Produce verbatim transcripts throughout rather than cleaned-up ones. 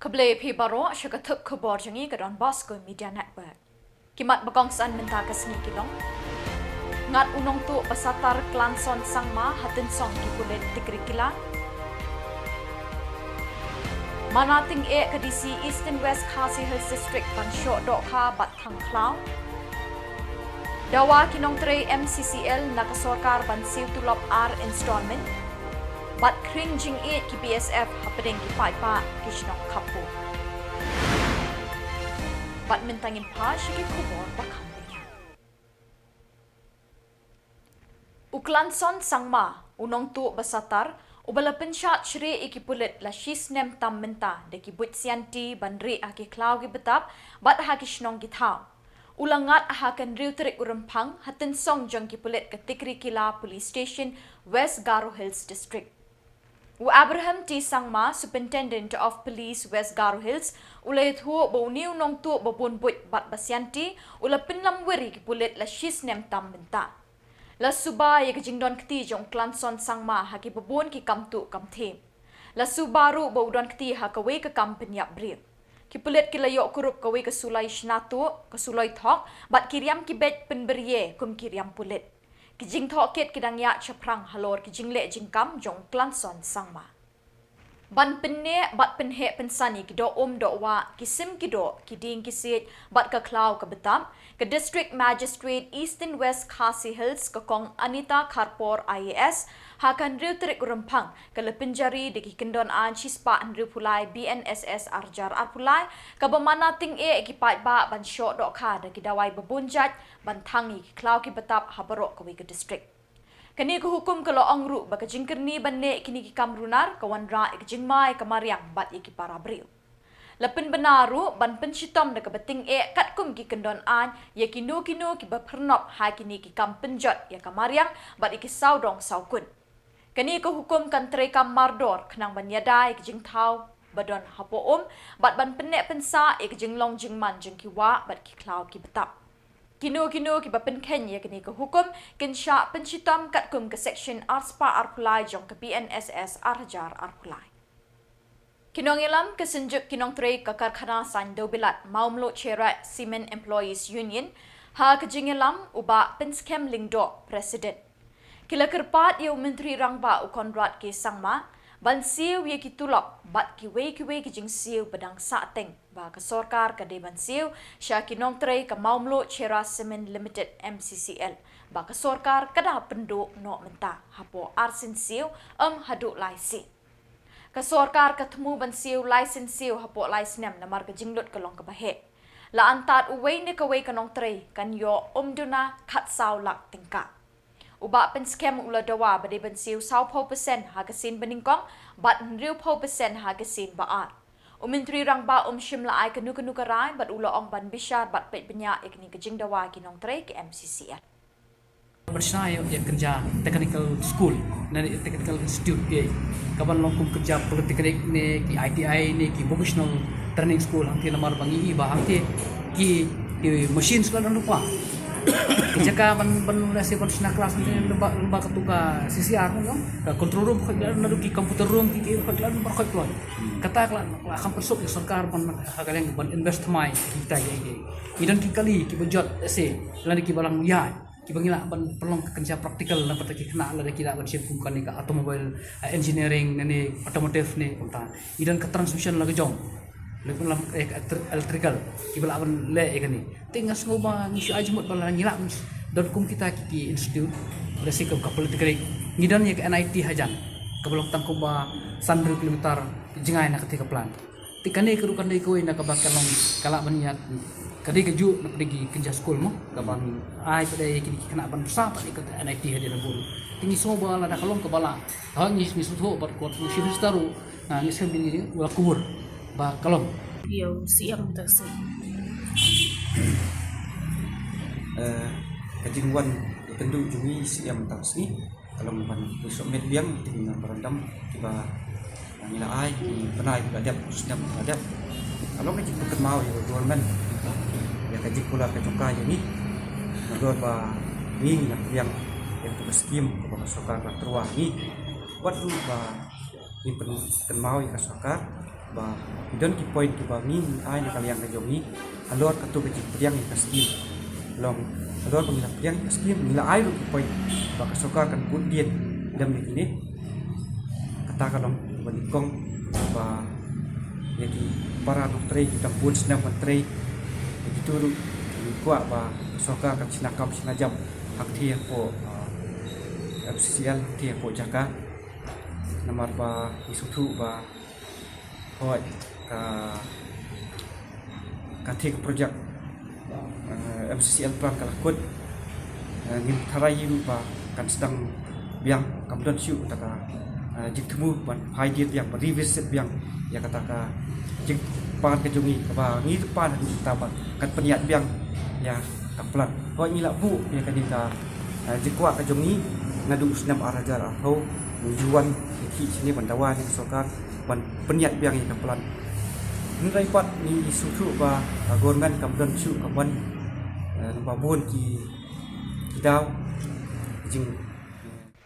Khublei phi baroh sha ka thup khubor jong ngi ka Don Bosco Media Network. Ki mat ba kongsan mynta ka sngi ki long: Ngat u nongtuh ba satar Klanson Sangma ha tynsong ki pulit Tikrikilla. Mana tyngeh ka D C Eastern West Khasi Hills District ban shoh dohkha bad thang khlaw. Dawa ki nongtrei M C C L na ka sorkar ban siew tulop ar installment. Bad khring jingïeit ki B S F hapdeng ki paidbah ki shnong Khappur. Bad mynta ngin phai sha ki khubor ba kham bniah. U Klanson Sangma, u nongtuh ba satar, uba la pynshad shreh ïa ki pulit la shi snem tam mynta da ki buit sianti ban rieh ha ki khlaw ki btap bad ha ki shnong ki thaw, u la ngat ha ka hynriew tarik u Rymphang ha tynsong jong ki pulit ka Tikrikilla Police Station, West Garo Hills District. U Abraham T Sangma, Superintendent of Police West Garo Hills, u la ïathuh ba une u nongtuh ba bun buit bad ba sianti u la pynlamwir ïa ki pulit la shi snem tam mynta. La suba ïa ka jingdon kti jong u Klanson Sangma ha kiba bun ki kam tuh kam thiem. La suba ruh ba u don kti ha kawei ka kam pynïap briew. Ki pulit ki la ïoh kurup kawei ka suloi shna tuh, ka suloi thok bad ki riam ki beit pynbriew kum ki riam pulit. Ki jingtohkit ki dang ïaid shaphrang halor ki jingleh jingkam jong u Klanson Sangma. Ban pynneh bad pynheh pynsan ïa ki doh um doh wah, ki sim ki doh, ki dieng ki siej bad ka khlaw ka btap, ka District Magistrate Eastern West Khasi Hills, ka Kong Anita Kharpor I A S, ha ka hynriew tarik u Rymphang ka la pynjari da ki kyndon aiñ shispah hynriewphew lai B N S S arhajar arphew lai, kaba mana tyngeh ïa ki paidbah ban shoh dohkha da ki dawai ba bun jait ban thang ïa ki khlaw ki btap ha baroh kawei ka district. Kane ka hukum ka la ong ruh ba ka jingkyrni ban neh ïa kine ki kam runar ka wanrah ïa ka jingma ïa ka mariang bad ïa ki para briew. La pynbna ruh ban pynshitom da kaba tyngeh katkum ki kyndon aiñ ïa kino kino kiba pyrnop ha kine ki kam pynjot ïa ka mariang bad ïa ki sawdong sawkun. Kane ka hukum kan treikam mardor khnang ban ïada ïa ka jingthaw ba don hapoh um bad ban pynneh pynsah ïa ka jinglong jingman jong ki wah bad ki khlaw ki btap. Kino kino kiba pynkheiñ ïa kane ka hukum kin shah pynshitom katkum ka section arspah arphew lai jong ka B N S S arhajar arphew lai. Ki nongïalam ka Synjuk ki Nongtrei ka Karkhana Saiñ Dewbilat Mawmluh Cherra Cement Employees Union, ha ka jingïalam u Bah Pynskhem Lyngdoh, President, ki la kyrpad ïa u Myntri Rangbah u Conrad K Sangma ban siew ïa ki tulop bad kiwei kiwei ki jingsiew ba dang sahteng ba ka sorkar ka dei ban siew sha ki nongtrei ka Mawmluh Cherra Cement Limited, M C C L, ba ka sorkar ka da pynduh noh mynta hapoh arsien siew, ym haduh lai sien. Ka sorkar ka thmu ban siew lai sien siew hapoh lai snem namar ka jinglut ka long kaba heh. La antad uwei ne kawei ka nongtrei kan ïoh ym duna khatsaw lak tyngka. U Bah Pynskhem u la dawa ba dei ban siew sawphew percent ha ka sien banyngkong bad hynriewphew percent ha ka sien ba-ar. U Myntri Rangbah um shym la ai kano kano ka rai bad u la ong ban bishar bad peit bniah ïa kane ka jingdawa ki nongtrei ka M C C L. Ban shna ïa, ïa kynja technical school ne technical institute, ïa kaban long kum kynja polytechnic ne ki I T I ne ki vocational training school, hangtei namar ba ngi i ba hangtei ki, ki machines la don lypa. Ki jaka ban, ban lehse ban shna class hangtei lyngba, lyngba katu ka C C R ne, ka control room khoit la don, ki computer room ki, ki khoit la don, ba khoit kloi. Kata ka la, la kham pynsuk ïa sorkar ban, ha ka liang ban invest thymmai kita ïa, ïa. Ngi don ki kali kiba jot, lehse lane kiba lang ïaid, kiba ngi lah ban pynlong ka kynja practical na bynta ki khynnah lada ki lah ban shim kum kane ka automobile, eh, engineering ne, ne automotive ne, kumta. Ngi don ka transmission la ka jong, la ka lam, eh, ka electri-, electrical, kiba lah ban leh ïa kane. Te nga sngew ba ngi shu ai jingmut ba lada ngi lah ban don kum kita ki, ki institute, lehse kum ka polytechnic, ngi don ïa ka N I T hajan, kaba long tang kumba san hynriew kilometer jngai na katei ka plant. Te kane ka ruh kan dei kawei na kaba ka long ka lah ban ïaid, ka dei kajuh na pdeng ki kynja skul mo, kaban ai pat ïa kine ki khynnah ban pynshai pat ïa ka N I T hadien nangta. Te ngi sngew ba lada ka long kaba lah, ha ngi, ngi sngewthuh bad ka Chief Minister ruh, ah, ngi sngew ba ngi la kubur ba ka long. Ïa u C M mynta ka sngi. Eh, ka jingwan ïakynduh jong ngi C M mynta ka sngi ka long ban submit biang ïa ki memorandum kiba ngi la ai, ki bnai kiba la dep, ki snem kiba la dep. Ka long ka jingpynkynmaw ïa ka government ïa ka jingkular ka jong ka ïa ngi. Nalor ba ngi, ngi la pdiang ïa katu ka skim kaba ka sorkar ka la tyrwa ïa ngi. Wat ruh ba ngi pynkynmaw ïa ka sorkar Ba ki don ki point kiba ngi ai na ka liang ka jong ngi halor kato ka jingpdiang ïa ka skim. Long halor ba ngi la pdiang ïa ka skim, ngi la ai ruh ki point ba ka sorkar kan bud dien lem na kine. Kata ka long ba nyngkong ba ïa ki para nongtrei ki dang bun snem ban trei, ïa kito ruh ngi kwah ba ka sorkar kan shna kam shna jam hangthie hapoh, ah, M C C L, hangthie hapoh jaka. Namar ba ngi sngewthuh ba hooid ka, ka thie ka projek, eh, M C C L plan ka la kut, eh, ngim tharai hi ruh ba kan sdang biang, kam don shuh kata ka, eh, jingthmu ban phai dien biang, ban revisit biang ïa kata ka jingpan ka jong ngi kaba ngi ruh pan ha ka jingthaw ba kan pynïaid biang ïa ka plan. Hooid ngi la buh ïa kane ka, eh, jingkwah ka jong ngi naduh u snem ar hajar arphew, ngi ju wan ngi khih shane ban dawa na ka sorkar ban pynïaid biang ïa ka plan. Hynrei pat ngi sngewthuh ba, ah, government kam don shuh ka ban, eh, namar ba bun ki, ki daw jing.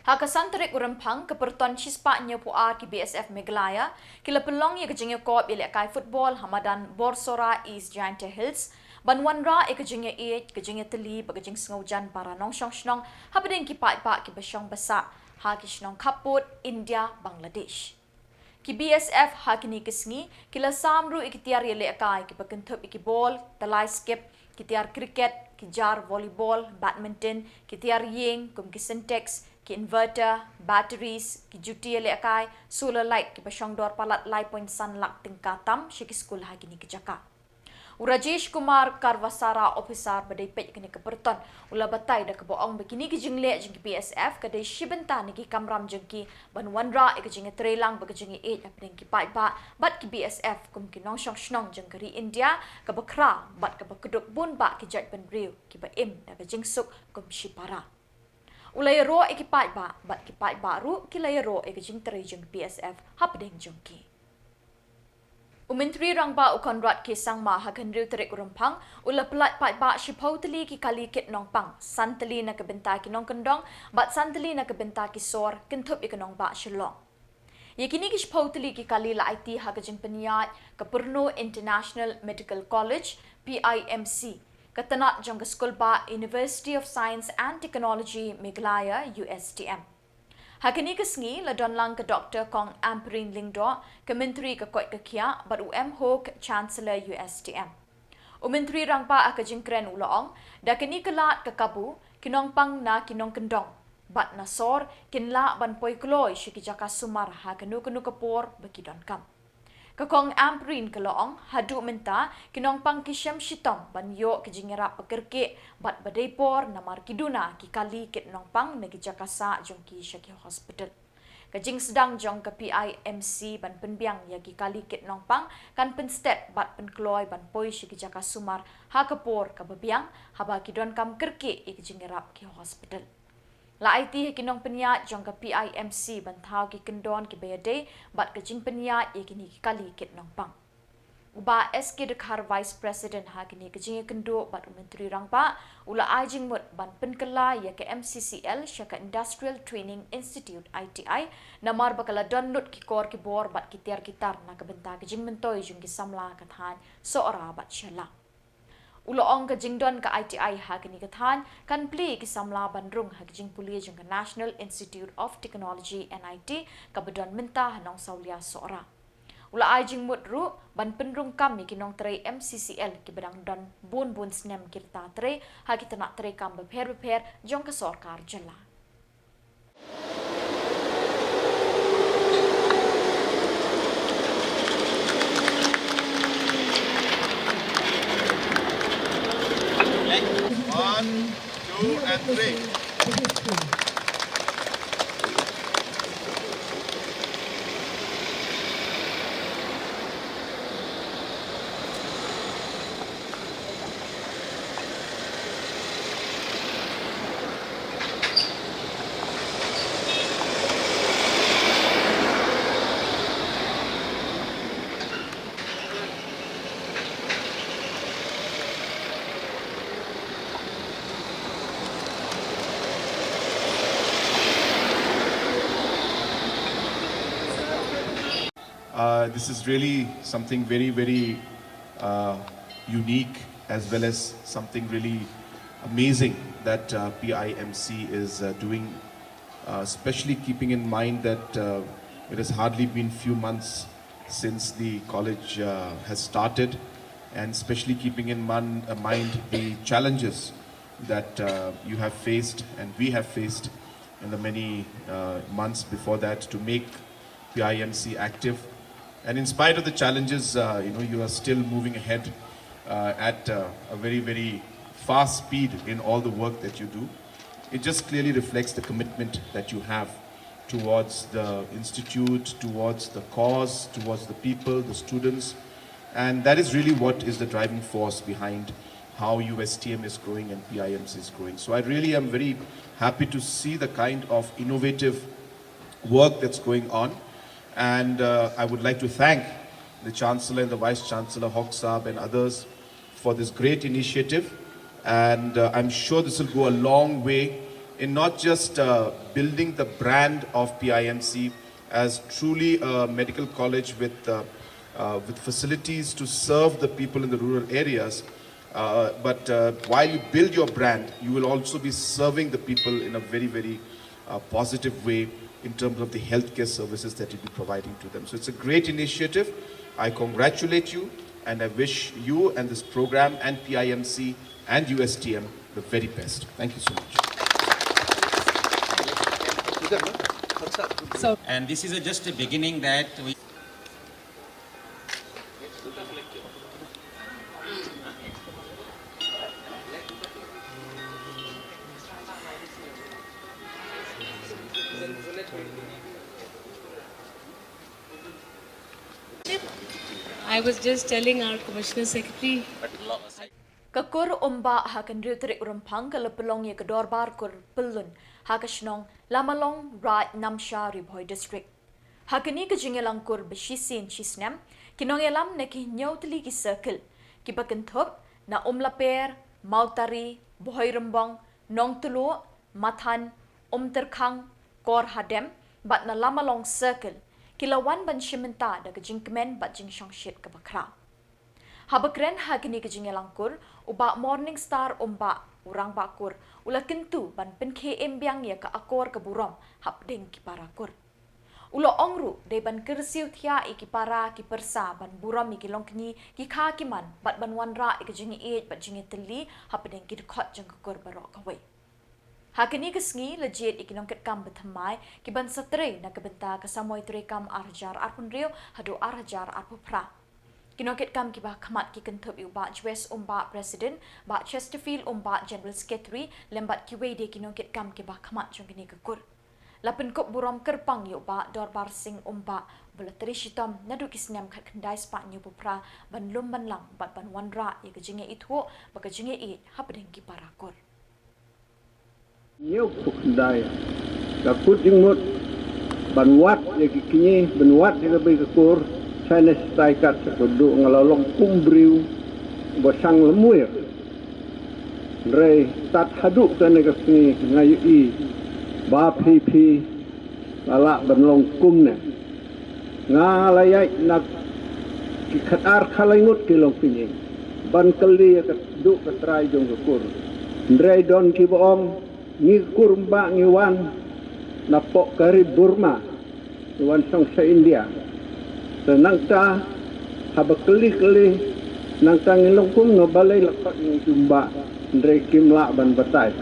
Ha ka san tarik u Rymphang, ka pyrton shispah hynñiewphew ar ki B S F Meghalaya ki la pynlong ïa ka jingïakop ïalehkai football ha madan Borsora East Jaintia Hills ban wanrah ïa ka jingïaieit, ka jingïatylli bad ka jingsngewjan para nongshong shnong hapdeng ki paidbah kiba shong ba sah ha ki shnong khappud India Bangladesh. Ki B S F ha kine ki sngi ki la sam ruh ïa ki tiar ïalehkai kiba kynthup ïa ki bol, tylli skip, ki tiar cricket, ki jar volleyball, badminton, ki tiar ïing kum ki Sintex, ki inverter, batteries, ki juti ïalehkai, solar light kiba shong dor palat lai point san lak tyngka tam sha ki skul ha kine ki jaka. U Rajesh Kumar Karvasara, ophisar ba dei peit ïa kane ka pyrton, u la batai da kaba ong ba kine ki jingleh jong ki B S F ka dei shi bynta na ki kamram jong ki ban wanrah ïa ka jingïatreilang bad ka jingïaieit hapdeng ki paidbah bad ki B S F kum ki nongshong shnong jong ka ri India kaba khraw bad kaba kdup bun bah ki jaitbynriew kiba im da ka jingsuk kum shipara. U la ïaroh ïa ki paidbah bad ki paidbah ruh ki la ïaroh ïa ka jingtrei jong ki B S F hapdeng jong ki. U Myntri Rangbah u Conrad K Sangma ha ka hynriew tarik u Rymphang u la pyllait paidbah shiphew tylli ki kali kit nongpang, san tylli na ka bynta ki nongkyndong bad san tylli na ka bynta ki sor kynthup ïa ka nongbah Shillong. Ïa kine ki shiphew tylli ki kali la aiti ha ka jingpynïaid ka Purno International Medical College, P I M C, ka tnat jong ka skulbah University of Science and Technology Meghalaya, U S T M. Ha kane ka sngi la don lang ka Doktor Kong Ampareen Lyngdoh, ka Myntri ka koit ka khiah, bad u M Hok, Chancellor U S T M. U Myntri Rangbah ha ka jingkren u la ong, da kane ka lad ka kabu, ki nongpang na ki nongkyndong bad na sor kin lah ban poi kloi sha ki jaka sumar ha kano kano ka por ba ki donkam. Ka Kong Ampareen ka la ong, haduh mynta ki nongpang ki shem shitom ban ïoh ki jingïarap ba kyrkieh bad ba dei por namar ki duna ki kali kit nongpang na ki jaka sah jong ki sha ki hospital. Ka jingsdang jong ka P I M C ban pynbiang ïa ki kali kit nongpang kan pynstet bad pynkloi ban poi sha ki jaka sumar ha ka por kaba biang haba ki donkam kyrkieh ïa ki jingïarap ki hospital. La aiti ha ki nongpynïaid jong ka P I M C ban thaw ki kyndon kiba ïadei bad ka jingpynïaid ïa kine ki kali kit nongpang. U Bah S K Dkhar, Vice President ha kane ka jingïakynduh bad u Myntri Rangbah, u la ai jingmut ban pynkylla ïa ka M C C L sha ka Industrial Training Institute, I T I, namar ba ka la don lut ki kor ki bor bad ki tiar ki tar na ka bynta ka jingmyntoi jong ki samla ka thaiñ Sohra bad Shella. U la ong ka jingdon ka I T I ha kane ka thaiñ kan plie ki samla ban rung ha ka jingpule jong ka National Institute of Technology, N I T, kaba don mynta ha Nongsawlia Sohra. U la ai jingmut ruh ban pynrung kam ïa ki nongtrei M C C L kiba dang don bun bun snem ki rta trei ha ki tnat treikam bapher bapher jong ka sorkar jylla. One, two, and three. Uh, this is really something very, very uh, unique, as well as something really amazing that uh, P I M C is uh, doing, uh, especially keeping in mind that uh, it has hardly been few months since the college uh, has started, and especially keeping in mon- uh, mind the challenges that uh, you have faced and we have faced in the many uh, months before that to make P I M C active. And in spite of the challenges, uh, you know, you are still moving ahead uh, at uh, a very, very fast speed in all the work that you do. It just clearly reflects the commitment that you have towards the institute, towards the cause, towards the people, the students. And that is really what is the driving force behind how U S T M is growing and P I M C is growing. So I really am very happy to see the kind of innovative work that's going on. And uh, I would like to thank the Chancellor and the Vice Chancellor, Hok Saab, and others for this great initiative. And uh, I'm sure this will go a long way in not just uh, building the brand of P I M C as truly a medical college with, uh, uh, with facilities to serve the people in the rural areas, uh, but uh, while you build your brand, you will also be serving the people in a very, very uh, positive way in terms of the healthcare services that you'll be providing to them. So it's a great initiative. I congratulate you and I wish you and this program and P I M C and U S T M the very best. Thank you so much. And this is a, just a beginning that we I was just telling our Commissioner Secretary. Ka kur Umbah ha ka hynriew tarik Rymphang ka la pynlong ïa ka dorbar kur pyllun ha ka shnong Lamalong, Raid Namsha, Ri Bhoi District. Ha kane ka jingïalang kur ba shisien shisnem, ki nongïalam na ki hynñiew tylli ki circle, kiba kynthup na Umlaper, Mawtari, Bhoirymbong, Nongtluh, Mathan, Umtyrkhang, Korhadem bad na Lamalong Circle, ki la wan ban shim bynta da ka jingkmen bad jingshongshit kaba khraw. Haba kren ha kane ka jingïalang kur, u Bah Morning Star Umbah, u Rangbah Kur, u la kyntu ban pynkhie im biang ïa ka akor ka burom hapdeng ki para kur. U la ong ruh dei ban kyrsiew thiah ïa ki para ki pyrsa ban burom ïa ki longkñi ki kha ki man bad ban wanrah ïa ka jingïeit bad jingïatylli hapdeng ki dkhot jong ka kur baroh kawei. Ha kane ka sngi la jied ïa ki nongkitkam bathymmai ki ban sa trei na ka bynta ka samoi treikam ar hajar arphew hynriew haduh ar hajar arphew phra. Ki nongkitkam kiba ha khmat ki kynthup ïa u Bah Jwes Umbah, President, Bah Chesterfield Umbah, General Secretary, lem bad kiwei de ki nongkitkam kiba ha khmat jong kane ka kur. La pynkup burom kyrpang ïa u Bah Dorbar Singh Umbah ba la trei shitom naduh ki snem khatkhyndai spah hynñiewphew phra ban lum ban lang bad ban wanrah ïa ka jingïaithuh bad ka jingïaieit hapdeng ki para kur. Hynñiewphew khyndai, ka kut jingmut ban wad ïa ki kñi, ban wad ïa ka bei ka kur, shane shatai kat sha ka duh nga la long kum briew ba shang lamwir. Hynrei tad haduh kane ka sngi nga ïohi ba phi phi la lah ban long kumne. Nga la ïaid na ki khatar khatlai ngut ki longkñi ban kylli ïa ka duh ka trai jong ka kur. Hynrei don kiba ong ngi ka kur Umbah ngi wan napoh ka ri Burma, ngi wan shong sha India. Te nangta haba kylli kylli nangta ngi long kumno, balei la khot ïa ngi ki Umbah, hynrei kim lah ban batai.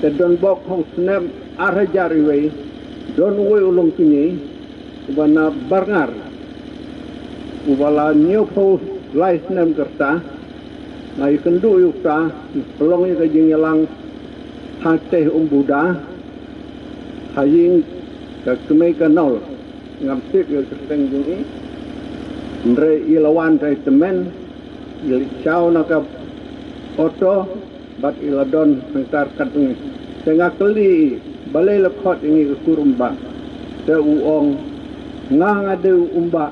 Te don bok hong snem ar hajar iwei, don uwei u longkñi uba na Barngar, uba la hynñiewphew lai snem ka rta. Nga ïakynduh ïa uta, pynlong ïa ka jingïalang hangtei Umbuda, ha ïing ka kmie ka Nol. Ngam tip ïa ka kyrteng jong i, hynrei i la wan da i tymmen, i la shaw na ka auto bad i la don hangta ryngkat jong ngi. Te nga kylli i, balei la khot ïa ngi ka kur Umbah? Te u ong, nga nga dei u Umbah,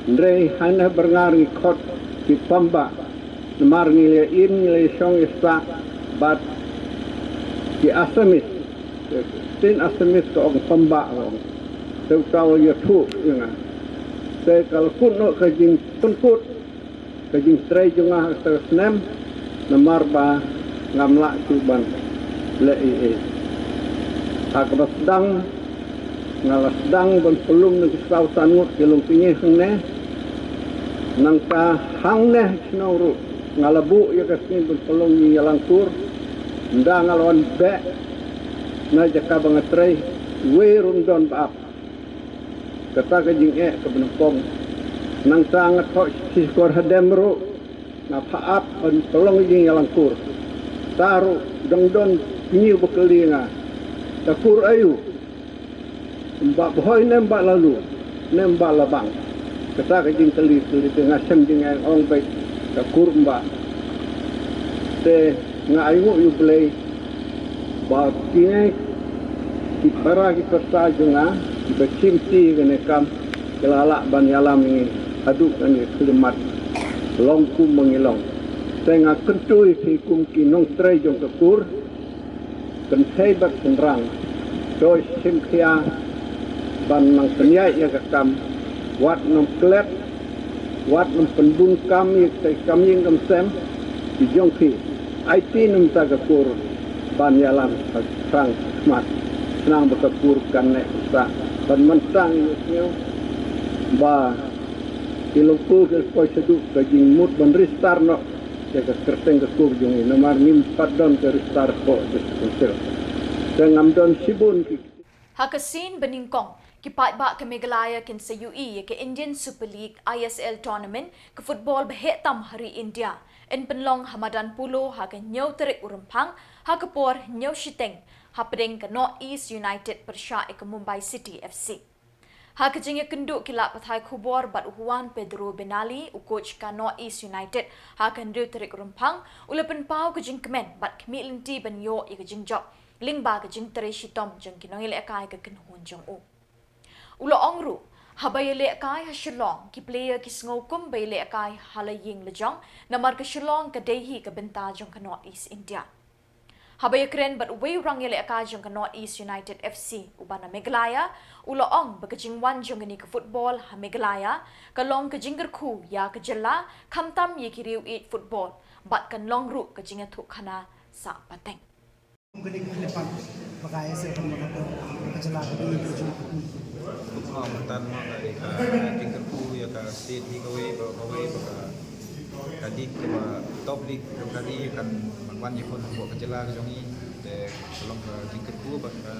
hynrei hangne Barngar ngi khot ki Pambah, namar ngi la im, ngi la shong ïasah bad ki Assamese. Te ktien Assamese ka ong Pambah, ka ong. Te uta u la ïathuh ïa nga. Te ka la kut noh ka jingpynkut ka jingtrei jong nga ha ka snem, namar ba ngam lah shuh ban leh ei ei. Ha kaba sdang, nga la sdang ban pynlong na ki saw san ngut ki longkñi hangne. Nangta hangne ha shnong ruh nga la buh ïa ka sngi ban pynlong ïing ïalang kur. Ynda nga la wan beh na jaka ba nga trei, wei ruh ym don ba ap. Kata ka jingeh kaba nyngkong. Nangta nga thoh shi shkor hadem ruh, nga phah ap ban pynlong ïing ïalang kur. Ta ruh dang don kñi ba kylli nga, ka kur aïu? Ym ba Bhoi ne ym ba Lalu ne ym ba Labang? Kata ka jingkylli kylli te nga shem jingeh, ong beit ka kur ym ba. Te nga ainguh ïa U Blei ba kine ki para ki pyrsa jong nga kiba shim ti kane kam ki la lah ban ïalam ïa ngi haduh kane ka khyllipmat long kum ma ngi long. Te nga kyntu ïa phi kum ki nongtrei jong ka kur, kynthei bad shynrang, to shim khia ban nang pynïaid ïa ka kam, wat nang klet, wat nang pynbun kam ïa ka kam ïing kam sem ki jong phi. Aiti na bynta ka kur ban ïalam ha ka khmat, khnang ba ka kur kan neh sah. Ban mynta ngi ïohsngew ba ki long kur ki poi shaduh ka jingmut ban restart noh ïa ka kyrteng ka kur jong ngi, namar ngim pat don ka restart hapoh District Council. Te ngam don shibun ki Ha ka sien ba nyngkong, ki paidbah ka Meghalaya kin sa ïohi ïa ka Indian Super League, I S L tournament, ka football ba heh tam ha ri India, yn pynlong ha madan Polo ha ka hynñiew tarik u Rymphang, ha ka por hynñiew shiteng, hapdeng ka North East United pyrshah ïa ka Mumbai City F C. Ha ka jingïakynduh ki lad pathai khubor bad u Juan Pedro Benali, u coach ka North East United, ha ka hynriew tarik u Rymphang, u la pynpaw ka jingkmen bad khmih lynti ban ïoh ïa ka jingjop lyngba ka jingtrei shitom jong ki nongïalehkai ka kynhun jong u. U la ong ruh, haba ïalehkai ha Shillong, ki player ki sngew kum ba ïalehkai ha la ïing la jong, namar ka Shillong ka dei hi ka bynta jong ka North East India. Haba ïakren bad uwei u rangïalehkai jong ka North East United F C, uba na Meghalaya, u la ong ba ka jingwan jong kane ka football ha Meghalaya ka long ka jingkyrkhu ïa ka jylla, khamtam ïa ki riew ïeit football, bad kan long ruh ka jingïathuhkhana sah pateng. Kum kane ka khyllipmat ba ka I S L kan ba ka jylla ka dei ka jingkyrkhu. Kumno mynta ma ka dei ka jingkyrkhu ïa ka state hi kawei ba kawei ba ka, ka league kaba top league ka dei kan ban wan ïakhun hapoh ka jylla ka jong ngi. Te ka long ka jingkyrkhu ba ka,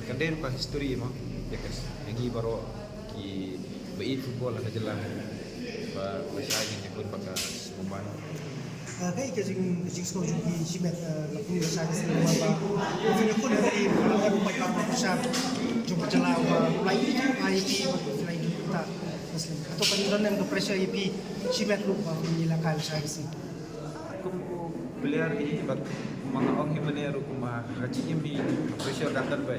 kan dei ruh ka history mo ïa ka, ïa ngi baroh kiba ïeit football ha ka jylla. Ba lashai ngin ïakhun bad ka Mumbai. Ah, kaei ka jing, ka jingsngew jong phi shimet, ah, la phi lashai ka sngi Mumbai ba phi ïakhun bad ki, phi ïakhun bad ki pyrshah jong ka jylla ba la ïohi ïa phi bad phi la ïohi ta ka sngi. Hato kan don em ka pressure ïa phi shimet ruh ba phi ïalehkai lashai ka sngi? Kum u player hi bad ma nga ong hi mynne ruh kumba ka jingim hi ka pressure ka don bha.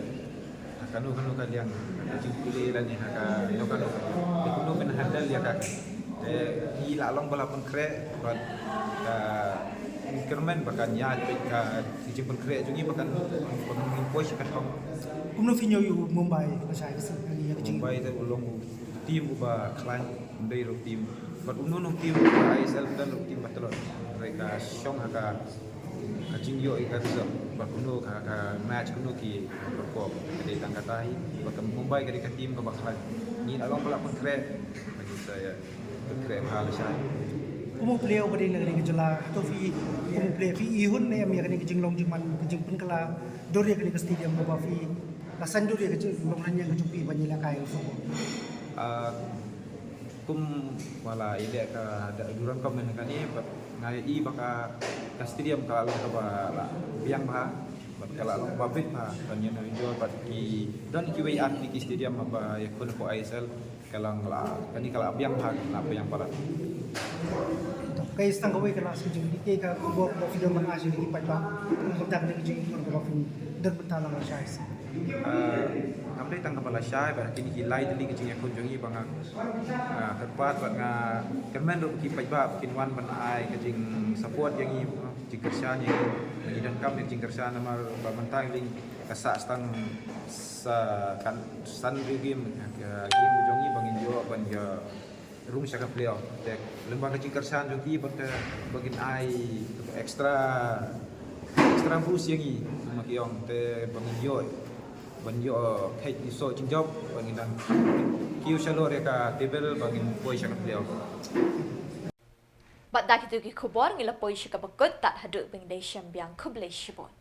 Ha kano kano ka liang, ha ka jingpule lane ha kano kano ka liang. Te kumno phin handle ïa ka. Te ngi la long ba la pynkhreh bad ka kyrmen ba kan ïaid beit ka jingpynkhreh jong ngi ba kan, ba kan poi sha ka thong. Kumno phi ñiew ïa u Mumbai lashai ka sngi, ïa ka jing Mumbai te u long u team uba khlaiñ, ym dei ruh team. Bad uno uno team uba I S L te long team ba tlot. Hynrei ka shong ha ka, ka jingïoh ïa ka result. Bad kumno ka, ka match kumno ki perform. Ka dei tang kata hi. Bad ka Mumbai ka dei ka team kaba khlaiñ. Ngi la long ba la pynkhreh. Ngi sa ïa pynkhreh bha lashai. Kum u player uba dei na kane ka jylla, hato phi, kum u player phi i hun ne em ïa kane ka jinglong jingman, ka jingpynkylla dur ïa kane ka stadium kaba phi la saiñdur ïa ka jinglong rynïeng ka jong phi ban ïalehkai ïa ka football? Ah, kum ba la ïaleh ka da, duran ka mynta kane, bad nga ïohi ba ka, ka stadium ka la long kaba la biang bha, bad ka la long ba bit bha ban ïa enjoy, bad ki don kiwei ar tylli ki stadium ba ïakhun hapoh I S L, ka long la, kane ka la biang bha, la biang palat. Kaei tang kawei ka la sngewthuh, kaei ka khubor ba phi don ban ai sha ki paidbah, kum kata kane ka jingïakhun kaba phi don bynta lang lashai. Ah, kam dei tang kaba lashai, ba kine ki lai tylli ki jingïakhun jong ngi ba nga, ah, kyrpad bad nga kyrmen ruh ki paidbah ba kin wan ban ai ka jingsupport ïa ngi, jingkyrshan ïa ngi, ngi donkam ïa jingkyrshan namar ba mynta ngi ka sah tang sa kan san riew game, ka game jong ngi ba ngin ïoh ban ïa rung sha ka playoff. Te lyngba ka jingkyrshan jong ki bad ka ba ngin ai extra extra boost ïa ngi, ma ki ong, te ba ngin ïoh ban ïoh kheit ki soh jingjop ba ngin dang kiew shalor ïa ka table ba ngin poi sha ka playoff. Bad da kitu ki khubor ngi la poi sha kaba kut, tad haduh ban da shem biang, khublei shibun.